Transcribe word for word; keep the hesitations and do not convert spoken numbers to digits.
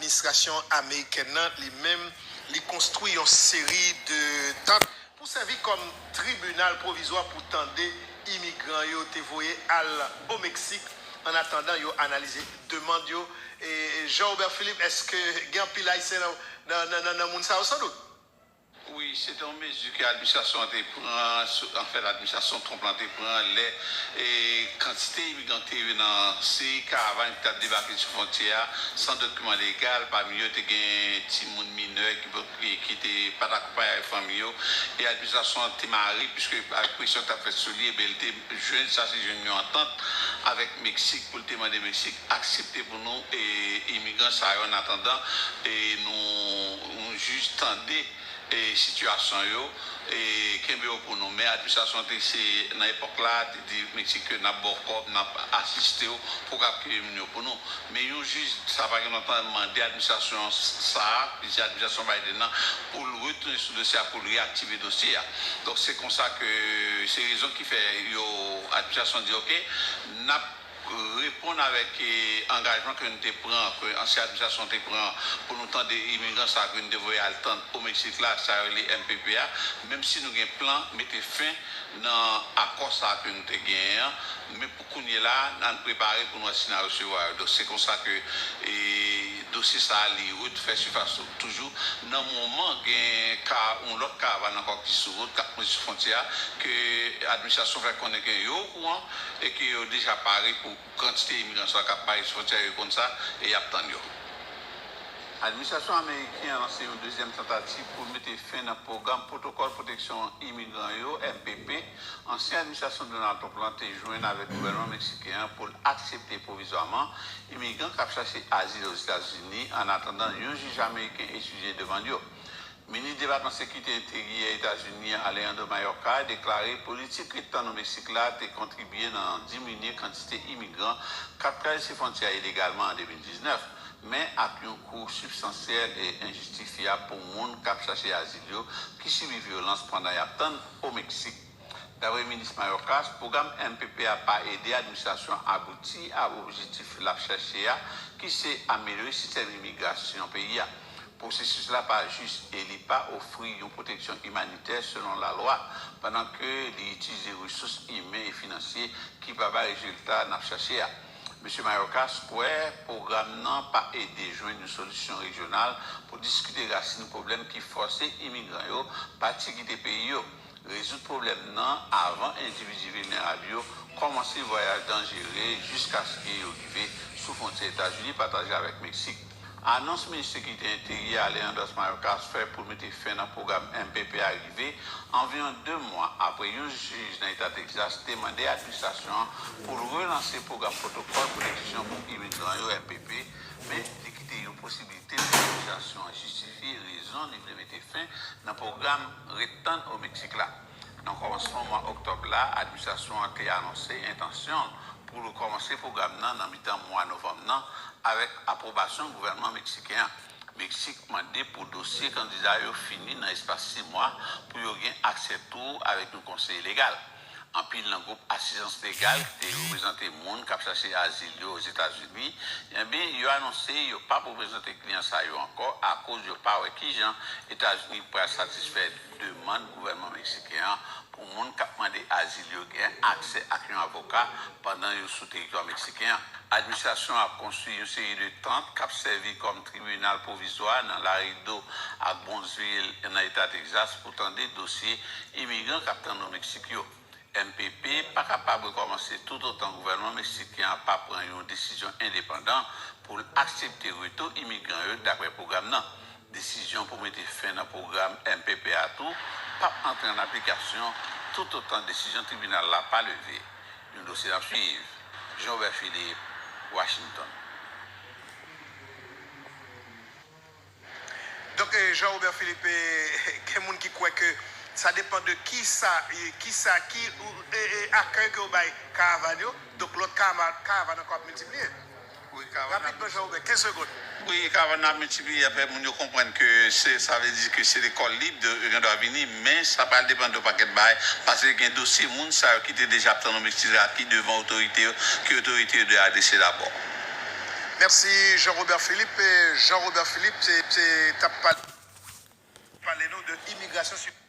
Administrasyon amerikèn nan, li menm, li konstwi yon seri de tant pou sèvi kòm tribinal pwovizwa pou tande imigran yo te voye al o Meksik, an atandan yo analize demann yo. E, Jean Robert Philippe, èske gen anpil Ayisyen nan, nan, nan, nan, nan moun sa yo, sandout? Wi, se te yon mezi ke administrasyon an te pran, sou, anfèt, administrasyon Trump lan te pran lè, e, kantite imigran ki te rive nan seri karavàn ki t ap debake sou fwontyè a san dokiman legal, pami yo te gen timoun minè ki, ki, ki te pa t akonpaye avèk fanmi yo, e administrasyon an te mare, piske avèk presyon ki t ap fèt sou li, ebyen, li te jwenn, chache jwenn yon antant avèk Meksik pou l te mande Meksik aksepte pou nou, e, imigran sa yo, an atandan, e, nou, nou jij tande e, sitiyasyon yo, e, kenbe yo pou nou. Men administrasyon an te, se nan epòk la, te di Meksik ke n ap ba w kòb, n ap asiste w pou w ka ap kenbe moun yo pou nou. Men yon jij, sa pa gen lontan, mande administrasyon sa a, ki se administrasyon Biden nan, pou l retounen sou dosye a, pou l reyaktive dosye a. Donk, se konsa ke, se rezon ki fè yo, administrasyon di, oke, n ap reponn avèk, e, angajman ke nou te pran, ke ansyen administrasyon te pran pou nou tande imigran sa ke nou te voye al tann o Meksik la, sa yo rele M P P a, menm si nou gen plan mete fen nan akò sa ke nou te genyen an, men pou kounye la, n ap prepare pou nou wè si n a resevwa yo. Donk, se konsa ke, e, dosye sa a, li refè sifas toujou. Nan moman, gen ka, yon lòt karavàn ankò ki sou wout, k ap monte sou fwontyè a, ke administrasyon fè konnen ke yo okouran, e ke yo deja pare pou kantite imigran sa k ap pare sou fwontyè yo, konn sa, e y ap tann yo. Administrasyon ameriken an lanse yon dezyèm tantativ pou l mete fen nan pwogram Pwotokòl Pwoteksyon Imigran yo, M P P, ansyen administrasyon Donald Trump lan te jwenn avèk gouvènman meksiken an pou l aksepte pwovizwaman imigran k ap chache azil Ozetazini, an atandan yon jij ameriken etidye demann yo. Minis Depatman Sekirite Enteryè Etazini an, Alejandro Mayorkas, deklare politik ret tann o Meksik la te kontribye nan diminye kantite imigran k ap travèse fwontyè a ilegalman an de mil diznèf, men ak yon kou sibstansyèl e enjistifyab pou moun k ap chache azil yo ki sibi vyolans pandan y ap tann o Meksik. Dapre Minis Mayorkas, pwogram M P P a pa ede administrasyon an abouti a objektif l ap chèche a, ki se amelyore sistèm imigrasyon peyi a. Pwosesis la pa jis e li pa ofri yon pwoteksyon imanitè selon lalwa, pandan ke li itilize resous imen e finansye ki pa bay rezilta n ap chache a. Mesye Mayorkas kwè pwogram nan pa ede jwenn yon solisyon rejyonal pou diskite rasin pwoblèm ki fòse imigran yo pati kite peyi yo. Rezoud pwoblèm nan avan endividi vilnerab yo kòmanse vwayaj danjere jiskaske yo rive sou fwontyè Etazini pataje avèk Meksik. Anons Minis Sekirite Enteryè Alejandro Mayorkas fè pou l mete fen nan pwogram M P P a rive anviwon de mwa apre yon jij nan eta Texas te mande administrasyon an pou l relanse pwogram Pwotokòl Pwoteksyon pou Imigran yo, M P P, men li kite yon posiblite pou administrasyon an jistifye rezon li vle mete fen nan pwogram ret tann o Meksik la. Nan kòmansman mwa oktòb la, administrasyon an te anonse entansyon l pou l rekòmanse pwogram nan nan mitan mwa novanm nan, avèk apwobasyon gouvènman meksiken an. Meksik mande pou dosye kandida yo fini nan espas sis mwa pou yo gen aksè tou avèk yon konseye legal. Anpil nan gwoup asistans legal ki te reprezante moun k ap chache azil yo Ozetazini, ebyen, yo anonse yo p ap reprezante kliyan sa yo ankò akoz yo pa wè kijan Etazini pral satisfè demann gouvènman meksiken an pou moun k ap mande azil yo gen aksè ak yon avoka pandan yo sou teritwa meksiken an. Administrasyon an ap konstwi yon seri de tant k ap sèvi kòm tribinal pwovizwa nan Laredo ak Brownsville, nan eta Texas, pou tande dosye imigran k ap tann o Meksik yo. M P P pa kapab rekòmanse toutotan gouvènman meksiken an pa pran yon desizyon endepandan pou l aksepte retou imigran yo, dapre pwogram nan. Desizyon pou mete fen nan pwogram M P P a tou p ap antre an aplikasyon toutotan desizyon tribinal la pa leve. Yon dosye n ap swiv. Jean Robert Philippe, Washington. Donk, eh, Jean Robert Philippe, eh, gen moun ki kwè ke sa depann de kisa, eh, kisa, ki, eh, eh, akèy ke yo bay karavàn yo. Donk, lòt karavàn, karavàn ankò ap miltipliye. Wi, karavàn ap miltipliye. Rapidman, Jean Robert, kenz segonn. Wi, karavàn nan ap miltipliye, fè moun yo konprann ke se, sa vle di ke se lekòl lib, de, yo gen dwa vini, men sa pral depann de yon pakèt bagay, paske gen dosye moun sa yo ki te deja ap tann o Meksik la, ki devan otorite yo, ke otorite yo dwe adrese dabò. Mèsi Jean Robert Philippe. Jean Robert Philippe, se, se t ap pale, pale nou de imigrasyon.